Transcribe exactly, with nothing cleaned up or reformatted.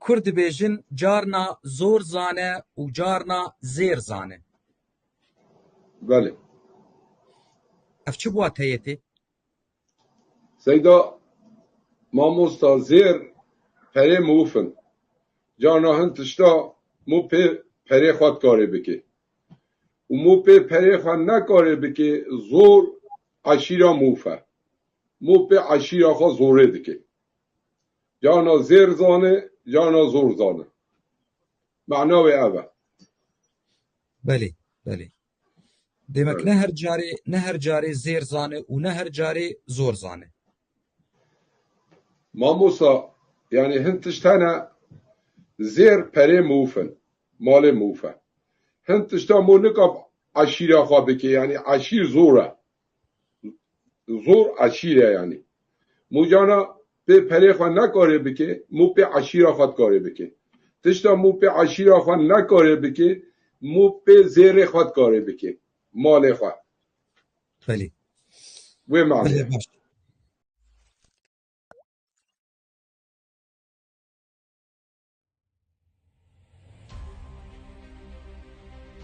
Kurd dibêjin carna zor zane û carna zêr zane. Belê. Ev çi bi wateyê tê? Seyda, mamosta, zêr perê mûf in. Carna hin tişta mû pê perê xwe dikarê bike. Û mû pê perê xwe nekarê bike, zor eşîra mûf e. Mû pê eşîra xwe zorê dike. Carna zêr zane, carna zor zane. Mana wê ev e. Belê, belê. Demek Belê. ne her carê, ne her carê zêr zane û ne her carê zor zane. Mamosa, yani hin tişt hene, zêr perê mûf in, malê mûf e. Hin tişta mû nikap eşîra xwe bike, yani eşîr zor e. Zor eşîr e yani. Mû carna pê perê xwe nekarê bike, mû pê eşîra xwe dikarê bike. Tişta mû pê eşîra xwe nekarê bike, mû pê zêrê xwe dikarê bike. Malê xwe. Belê. Wê manê. Belê, baş.